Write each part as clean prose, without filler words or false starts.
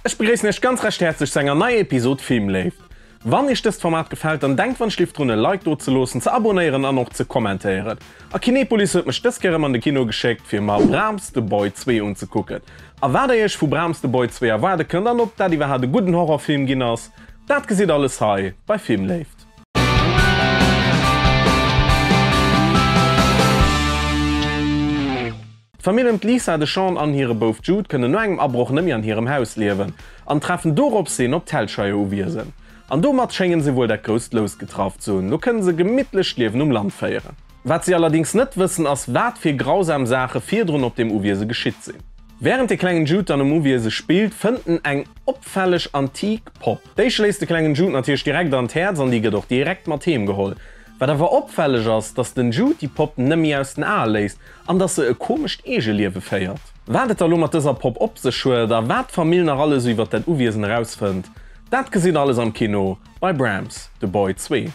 Ech begréissen iech ganz recht häerzlech zu enger neier Episode Filmléift. Wann iech dëst Format gefält, dann denkt wann schlift drun e Like do ze loossen, ze abonéieren an och ze kommentéieren. A Kinepolis huet mech dës Kéier erëm an de Kino geschéckt fir mer Brahms the Boy 2 unzekucken. A wat der iech vu Brahms the Boy 2 erwaarde kënnt an ob dat iwwerhaapt e gudden Horrorfilm ginn ass, dat gesitt alles hei bei Filmléift. D'Famill ëm d'Lisa, de Sean an hire Bouf Jude kënnen no engem Abroch net méi an hirem Haus liewen an treffen dorops hin op d'Hellshire-Uwiesen. An domat schéngen se wuel dat grousst Lous getraff ze hunn, lo kënnen se gemittlech d'Liewen um Land féieren. Wat si allerdings net wëssen ass, wat fir grausam Saache virdrun op deem Uwiese geschitt sinn. Wärend de klengen Jude dann um Uwiese spillt, fënnt en eng opfälleg antik Popp. Déi schléisst de klengen Jude natierlech direkt an d'Häerz an déi gëtt och direkt mat heem geholl. Wat awer opfälleg ass, dass den Jude déi Popp net méi aus den Ae léisst an dass se e komescht Eegeliewe féiert. Wat et da lo mat dëser Popp op sech huet a wat d'Famill nach alles esou iwwert dat Uwiesen erausfënnt, dat gesitt alles am Kino bei Brahms, The Boy 2.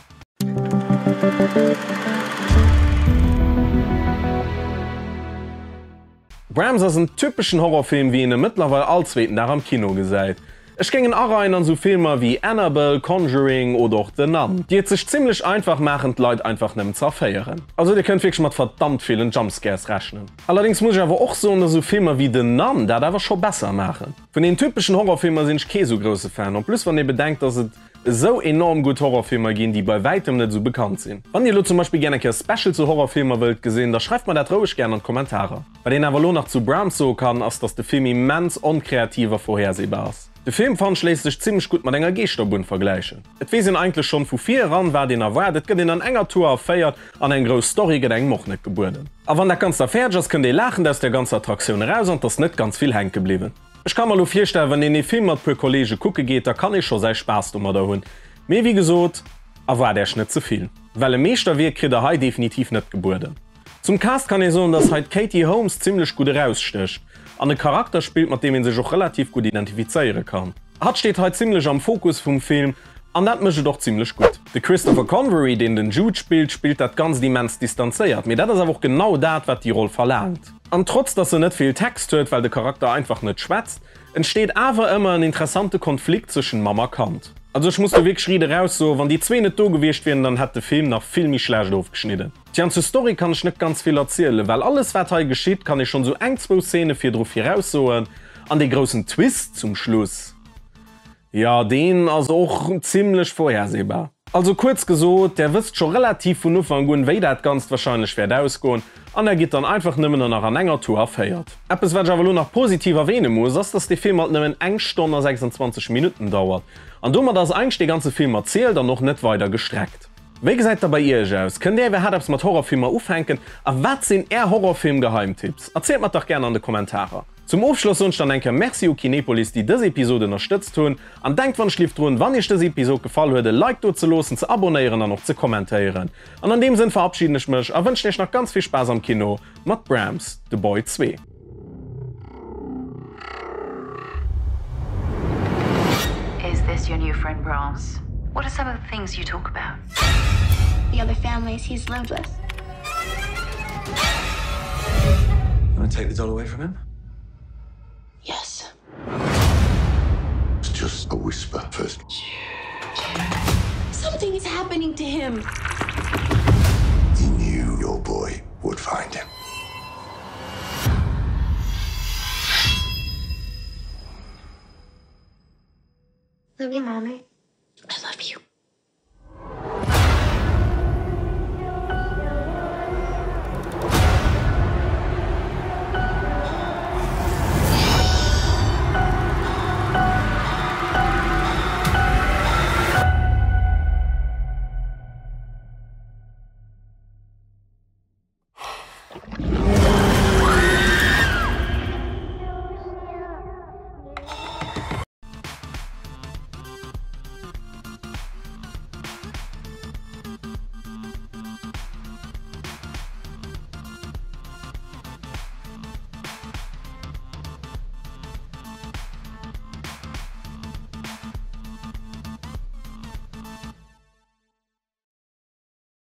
Brahms ass en typeschen Horrorfilm wéi een e mëttlerweil all zweeten Dag am Kino gesäit. Ech géing en areien an sou Filmer wéi Annabelle, Conjuring oder och The Nun, déi et sech zimlech einfach maachen d'Leit einfach nëmmen ze erféieren. Also dir kënnt wierklech mat verdammt villen Jumpscares rechnen. Allerdings muss ech awer och soen, dass sou Filmer wéi The Nun dat awer scho besser maachen. Vun den typeschen Horrorfilmer sinn ech kee sou grousse Fan, en plus wann ee bedenkt dass et esou enorm gutt Horrorfilmer ginn, déi bei wäitem net esou bekannt sinn. Wann dir elo zum Beispill gär eng Kéier Special zu Horrorfilmer wëllt gesinn, da schreift mer dat roueg gären an d'Kommentarer. Wat een awer elo nach zu Brahms soe kann, ass dass de Film immens onkreativ a vorhersehbar ass. De Film fannt ech léisst sech zimmlech gutt mat enger Geeschterbunn vergläichen. Et weess een eigentlech schonn vu vir eran wat een erwaart, et gëtt een an enger Tour erféiert an eng grouss Story gëtt engem och net gebueden. A wann dat Ganzt da fäerdeg ass, kënnt ee laachend aus der ganzer Attraktioun eraus an 't ass net ganz vill hänke bliwwen. Ech ka mer elo virstellen, wann een ee Film mat puer Kollege kucke geet, da kann ee scho säi Spaass domadder hunn. Mee wéi gesot, erwaart Äech net ze vill, well e Meeschterwierk kritt der hei definitiv net gebueden. Zum Cast kann ee soen, dass hei d'Katie Holmes zimmlech gutt erausstécht an e Charakter spillt, mat deem ee sech och relativ gutt identifizéiere kann. Hatt steet hei zimmlech am Fokus vum Film an dat mécht et och zimmlech gutt. De Christopher Convery, deen den Jude spillt, spillt dat Ganzt immens distanzéiert, mee dat ass awer och genau dat, wat déi Roll verlaangt. An trotz dass se net vill Text huet, well de Charakter einfach net schwätzt, entsteet awer ëmmer en interessante Konflikt zwëschen Mamm a Kand. Also ech muss do wierklech riit eraus soen, wann déi zwee net do gewiescht wieren, dann hätt de Film nach vill méi schlecht ofgeschnidden. Tja, an zur Story kann ech net ganz vill erzielen, well alles wat hei geschitt kann ee schonn sou eng, zwou Szene virdru viraussoen, an dee groussen Twist zum Schluss, Jo, deen ass och zimlech vorhersehbar. Also kuerz gesot, där wësst scho relativ vun Ufank un, wéi dat Ganzt wahrscheinlech wäert ausgoen, an där gitt dann einfach nëmmen nach an enger Tour erféiert. Eppes wat ech awer elo nach positiv erwähne muss, ass dass dee Film halt nëmmen eng Stonn a 26 Minutten dauert, an domat ass eigentlech dee ganze Film erzielt an och net weider gestreckt. Wéi gesäit da bei iech aus? Kënnt där iwwerhaat eppes mat Horrorfilmer ufänken? A wat sinn är Horrorfilm-Geheimtipps? Erzielt mer dach gären an de Kommentarer. Zum Ofschloss soen ech dann eng Kéier Merci u Kinepolis déi dës Episode ënnerstëtzt hunn. An denkt wannschlift drun, wann iech dës Episode gefall huet e Like do ze loossen, ze abonéieren an och ze kommentéieren. An an deem Sënn verabschieden ech mech a wënschen iech nach ganz vill Spaass am Kino mat Brahms the Boy 2. Is this your new friend Brahms? What are some of the things you talk about? The other families he's lived with. You want to take the doll away from him? Yes. It's just a whisper first. Something is happening to him. He knew your boy would find him. Love you, mommy. I love you.